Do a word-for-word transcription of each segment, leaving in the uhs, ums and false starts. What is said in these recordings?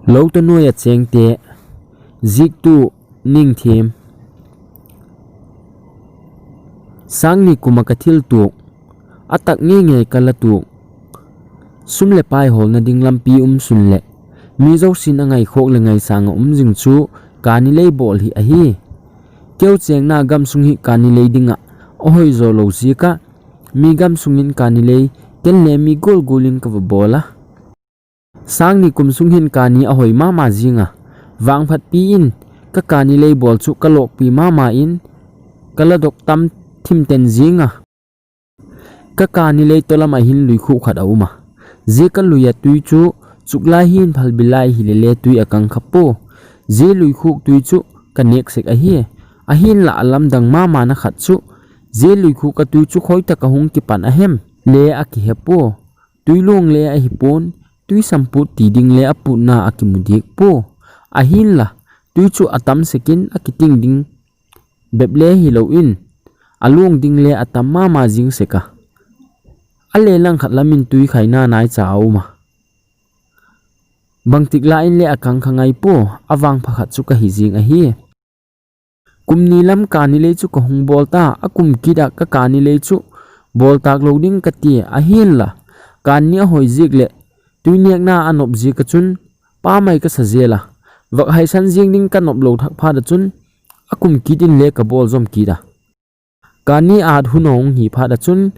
Lou toh noiya chengte, jiktu ningthem. Sangni kuma ka thiltuh, atah ngeingei ka latuh. Sum le pai holna ding lampi umsun le, mi jousen a ngaikhok le ngaisanga um jing chu kani lei bol hi ahi. Keu chengna gamsung hi kani lei dinga ahoi jo lou jeh a, mi gamsungin kani lei, ken le mi golgolin ka va bol a. Sangni kum sung hin kani ahoi mama jinga, vangphatpi in ka kani lei bol chu ka lokpi mama in, ka ladok tam thim ten jinga. Ka kani lei tolam a hin luikhuh khat a um a. Jeh ka lui a tui chu, chuklai hin phalbi lai hile le tui akang kha poi. Jeh luikhuh tui chu ka nek sek ahi. Ahinla alamdang mama na khat chu, jeh luikhuh a tui chu khoitah a hung kipan ahem le akihe poi. Tui long le ahi pon, tui samput ti ding le aputna akimu dik poi. Ahinla, tui chu atam sek in akiting ding bep le hilou in, along ding le atam mama jing sek a. Ale langkhat lam in tui khaina naicha a um a. Bangtik la in le akang kha ngai poi, avangpha khat chu ka hi jing ahi. Kum ni lam kani lei chu ka hung bol ta, akum kit a ka kani lei chu bol tak lou ding ka ti ahinla, kani ahoi jeh le tui nekna anop jeh a chun, pamai ka sa jel a. Vak haisan jing ding ka nop lou thak phat a chun, akum kit in le ka bol jom kit a. Kani at hun ahung hi phat a chun,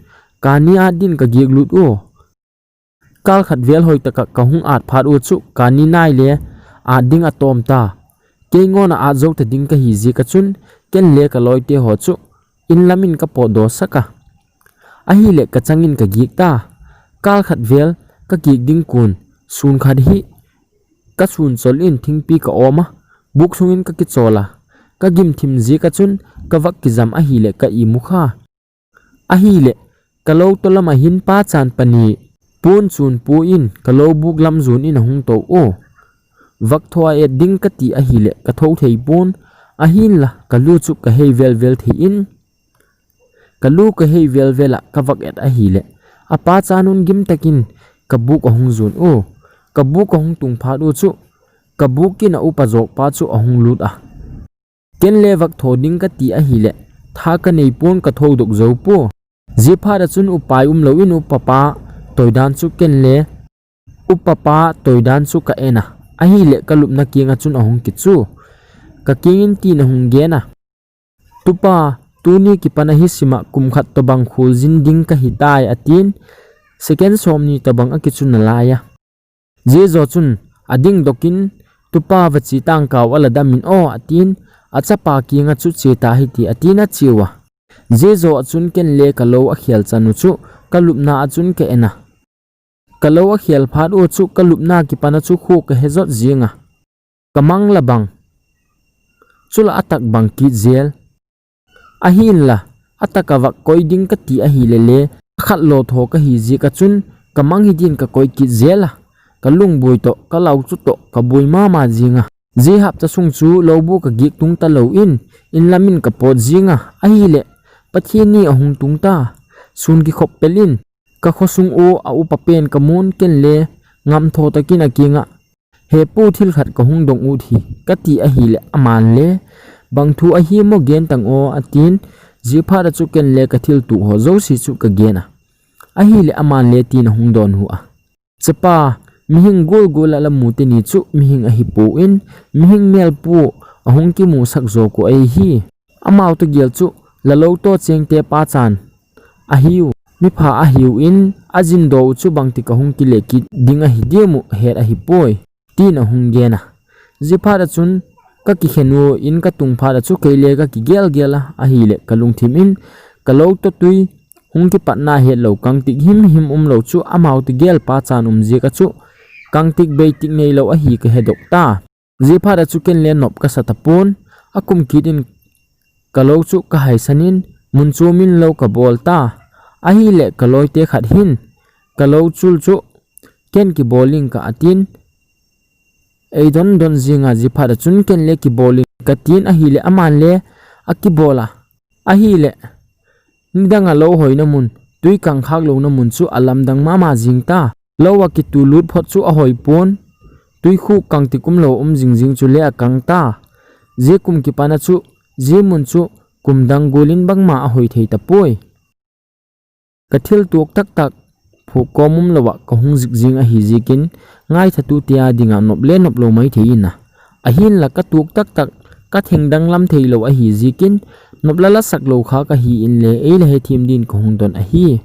kani at din ka gik lut u. Kal khat vel hoitah a ka hung at phat u chu, kani nai le at ding atom ta. Kei ngon a at jou ta ding ka hi jeh a chun, ken le ka loite ho chu, in lam in ka potdoh sak a. Ahile ka chang in ka gik ta. Kal khat vel ka gik ding kon, sun khat hi ka sun chol in thingpi ka om a, buk sung in ka kichol a. Ka gim thim jeh a chun, ka vak kijam ahile ka imu kha. Ahile, ka lou tolam a hin pachan pani, pon chun pu in, ka lou buk lam jon in ahung tou u. Vak tho a et ding ka ti ahile, ka tho thei pon, ahinla, ka lu chu ka hei velvel thei in, ka lu ka hei velvel a ka vak et ahile, apachan un gim tak in ka buk ahung jon u. Ka buk ahung tung phat u chu, ka buk in a upa jok pa chu ahung lut a. Ken le vak tho ding ka ti ahile, tha ka nei pon ka tho dok jou poi. Jeh phat a chun upai um lou in upa pa toidan chu ken le upa pa toidan chu ka en a. Ahile ka lupna kiang a chun ahung kichu. Ka kiang in tin ahung gen a. Tupa, tuni kipan a hi sim a kum khat tobang khul jin ding ka hi tai atin, second som ni tobang akichu nalai a. Jeh jo chun, ading dok in, tupa vachi tangkau ala dam in o atin, achapa kiang a chu che ta hiti atin ache u a. Jeh jo a chun ken le ka lou akhel chan u chu, ka lupna a chun ka en a. Ka lou akhel phat u chu ka lupna kipan a chu khu ka he jot jing a. Ka mang la bang. Chule atah bang kit jel. Ahinla, atah a vak koi ding ka ti ahile le, akhat lo tho ka hi jeh a chun, ka mang hi din ka koi kit jel a. Ka lungboi toh, ka lau chu toh, ka boi mama jing a. Jeh hapta sung chu lou bu ka gik tung ta lou in, in lam in ka pot jing a. Ahile, Pathen ni ahung tung ta. Sun kikhop pel in, ka khosung u a upa pen ka mun ken le, ngam tho tak in akiang a. He pu, thil khat ka hung dong u hi, ka ti ahile aman le, bang thu ahi mo gen tang o atin, jeh phat a chu ken le ka thil tuh ho jouse chu ka gen a. Ahile aman le tin ahung don u a. Chapa, mihing gol gol a la mu teni chu mihing ahi pon, mihing mel pu ahung kimu sak jo ko ahi. Amau toh gel chu, la lou toh chengte pachan ahiu, mipha ahiu in, ajin do u chu bangtik a hung kile kit ding ahi diam u het ahi poi, tin ahung gen a. Jeh phat a chun, ka kikhen u in ka tung phat a chu kei le ka kigel gel a, ahile ka lungthim in, ka lou toh tui, hung kipatna het lou kangtik him him um lou chu amau toh gel pachan um jeh a chu, kangtik beitik nei lou ahi ka he dok ta. Jeh phat a chu ken le nop ka sa ta pon, akum kit in ka lou chu ka haisan in, mun chu min lou ka bol ta. Ahile ka loite khat hin, ka lou chul chu, ken kibol ing ka atin, ei don don jing a jeh phat a chun ken le kibol ing ka tin ahile aman le akibol a. Ahile, nidang a lou hoina mun, tui kang khak louna mun chu alamdang mama jing ta. Lou a kitu lut phot chu ahoi pon. Tuikhu kang tikum lou um jingjing chu le akang ta. Zia kum kipana chu, zia mun chu kum dang gulin bangma ahoi thei tapoi. Ka thil tuak taktak phukom um lou ah ka hung zik jing ahi ziakin, ngaithatu te a dinga nop le nop lou mai thei in a. Ahinla ka tuak taktak ka thengdang lam theilou ahi ziakin, nop la la sak lou kha ka hi in le ei la hethem din ka hung don ahi.